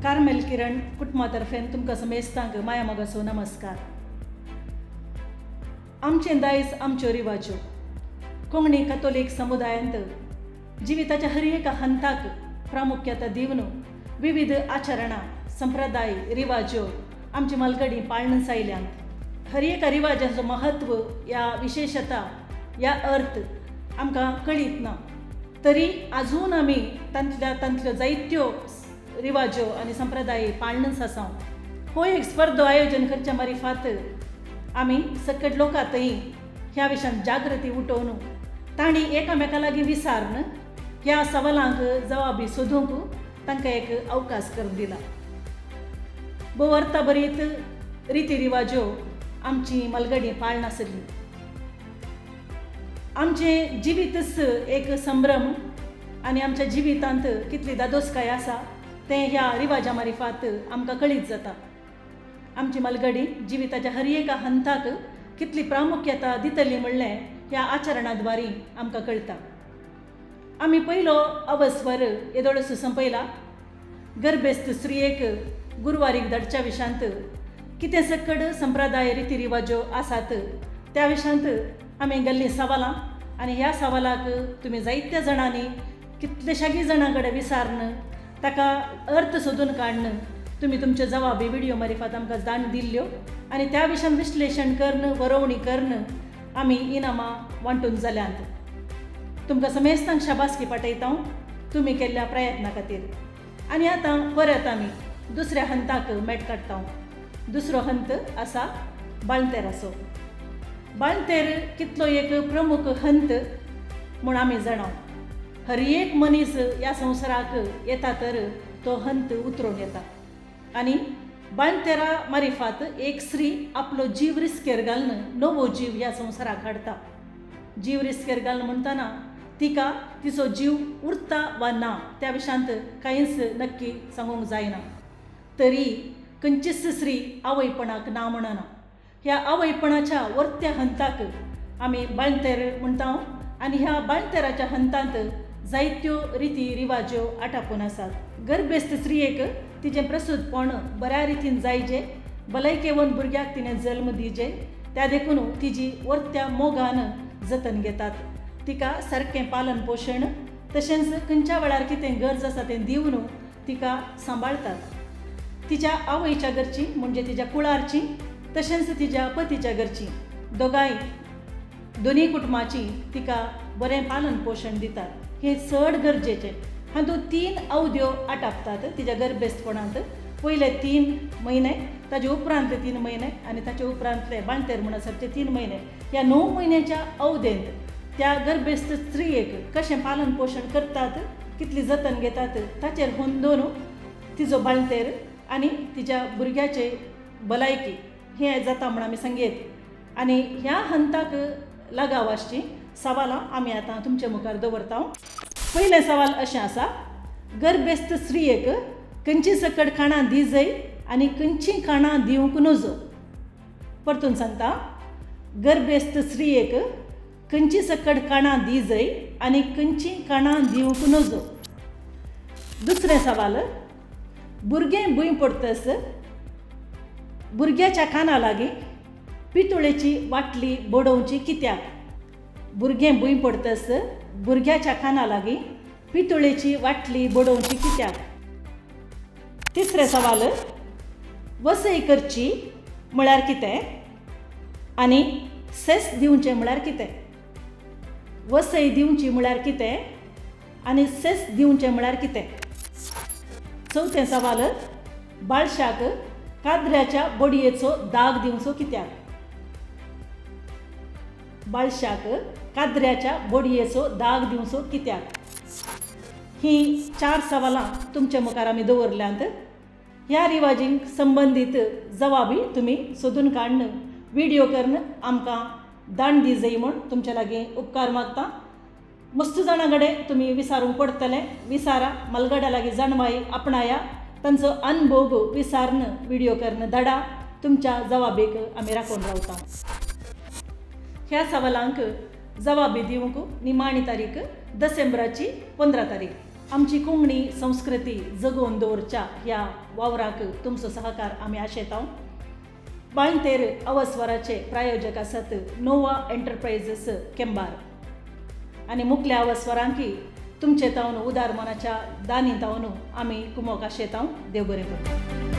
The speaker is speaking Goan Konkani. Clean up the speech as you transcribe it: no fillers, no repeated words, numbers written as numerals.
कार्मेल किरण कुटुंबा तर्फेन तुमकां समेस्तांक माया मोगाचो नमस्कार. आमचें दायज, आमच्यो रिवाज्यो. कोंकणी कथोलीक समुदायांत जिविताच्या हर एका हंताक प्रामुख्यता दिवन विविध आचरणां, संप्रदाय, रिवाज्यो आमची मालगडी पाळून आयल्यांत. हर एका रिवाजाचो महत्व या विशेशता या अर्थ आमकां कळीत ना, तरी अजून आमी तांतल्या तांतल्यो जायत्यो रिवाज्यो आनी संप्रदाय पाळूनच आसा. हो एक स्पर्धो आयोजन करच्या मारिफात आमी सकट लोकांतय ह्या विशयान जागृती उठोवन तांणी एकामेका लागीं विचारून ह्या सवालांक जवाबी सोदूंक तांकां एक अवकाश करून दिला. भोव अर्थभरीत रिती रिवाज्यो आमची मलगडी पाळनासली. आमचें जिवीतच एक संभ्रम आनी आमच्या जिवितांत कितली दादोसकाय आसा तें ह्या रिवाजा मारिफात आमकां कळीत जाता. आमची मलगडी जिविताच्या हर एका हंताक कितली प्रामुख्यता दितली म्हणलें ह्या आचरणा द्वारी आमकां कळटा. आमी पयलो अवस्वर येदोळसो संपयला. गर्भेस्त स्त्रियेक गुरवारीक धाडच्या विशांत कितें सकड संप्रदाय, रिती रिवाज्यो आसात त्या विशांत आमी गेल्लीं सवालां आनी ह्या सवालाक तुमी जायत्या जाणांनी कितलेशागी जाणां कडेन विचारून, ताका अर्थ सोदून काडून तुमी तुमचे जवाबी विडियो मारिफात आमकां जाण दिल्ल्यो आनी त्या विशयान विश्लेशण करून, बरोवणी करून आमी इनामां वांटून जाल्यांत. तुमकां समेस्तांक शाबासकी पाठयता तुमी केल्ल्या प्रयत्ना खातीर. आनी आतां परत आमी दुसऱ्या हंताक मेट काडटा. दुसरो हंत आसा बाळंतेराचो. बाळंतेर कितलो एक प्रमुख हंत म्हूण आमी जाणा. हर एक मनीस ह्या संवसाराक येता तर तो हंत उतरून येता आनी बाळंतेरा मारिफात एक स्त्री आपलो जीव रिस्केर घालून नवो जीव ह्या संवसाराक हाडटा. जीव रिस्केर घालून म्हणटना तिका तिचो जीव उरता वा ना त्या विशयांत कांयच नक्की सांगूंक जायना, तरी खंयचीच स्त्री आवयपणाक ना म्हणना. ह्या आवयपणाच्या वर्त्या हंताक आमी बाळंतेर म्हणटा आनी ह्या बाळंतेराच्या हंतांत जायत्यो रिती रिवाज्यो आटापून आसात. गर्भेस्त स्त्रियेक तिजें प्रसूतपण बऱ्या रितीन जायजे, भलायकेवन भुरग्याक तिणें जल्म दिजे, त्या देखून तिजी वर्त्या मोगान जतन घेतात. तिका सारकें पालन पोशण तशेंच खंयच्या वेळार कितें गरज आसा तें दिवन तिका सांबाळतात. तिच्या आवयच्या घरची, म्हणजे तिच्या कुळारची, तशेंच तिच्या पतीच्या घरची, दोगांय दोनूय कुटुंबाची तिका बरें पालन पोशण दितात. हें चड गरजेचें. हातूंत तीन अवध्यो आटापतात तिच्या गर्भेस्तपणांत. पयले 3 म्हयने, ताजे उपरांतले 3 म्हयने आनी ताचे उपरांतले बाळंतेर म्हणसरचे 3 म्हयने. ह्या 9 म्हयन्याच्या अवधेंत त्या गर्भेस्त स्त्रियेक कशें पालन पोशण करतात, कितली जतन घेतात, ताचेर होंदोन तिजो बाळंतेर आनी तिच्या भुरग्याचे भलायकी हें जाता म्हूण आमी सांगयेत. आनी ह्या हंताक लगाव आसची सवालां आमी आतां तुमचे मुखार दवरता. पयलें सवाल अशें आसा, गर्भेस्त स्त्रियेक खंयची सकड खाणां दिजय आनी खंयचीं खाणां दिवंक नजो? परतून सांगता, गर्भेस्त स्त्रियेक खंयची सकड खाणां दिजय आनी खंयचीं खाणां दिवंक नजो? दुसरें सवाल, भुरगें भूंय पडतस भुरग्याच्या काना लागीं पितुळेची वाटली बडोवची कित्याक? भुरगें भूंय पडतस भुरग्याच्या काना लागीं पितुळेची वाटली बडोवची कित्याक? तिसरें सवाल, वसय करची म्हळ्यार कितें आनी सेस दिवचें म्हळ्यार कितें? वसय दिवची म्हळ्यार कितें आनी सेस दिवचें म्हळ्यार कितें? चवथें सवाल, बाळशाक कादऱ्याच्या बडयेचो दाग दिवचो कित्याक? बाळशाक कादऱ्याच्या बडयेचो दाग दिवचो कित्याक? ही चार सवालां तुमच्या मुखार आमी दवरल्यांत. ह्या रिवाजींक संबंदीत जवाबी तुमी सोदून काडून विडियो करून आमकां दाण दी जाय म्हूण तुमच्या लागीं उपकार मागता. मस्त जाणां कडेन तुमी विचारूंक पडटलें. विचारा, मलगड्या लागीं जाणवाय आपणाया, तांचो अनुभव विचारून विडियो करून धाडा. तुमच्या जवाबीक आमी राखून रावता. ह्या सवालांक जवाबी दिवंक निमाणी तारीख डिसेंबराची 15 तारीख. आमची कोंकणी संस्कृती जगोवन दवरच्या ह्या वावराक तुमचो सहकार आमी आशेतांव. बांयतेर अवस्वराचे प्रायोजक आसात नोवा एंटरप्रायझीस, केंबार. आनी मुखल्या अवस्वरांकी तुमचे तावन उदार मनाच्या दानी तावन आमी कुमोक आशेतांव. देव बरें करूं.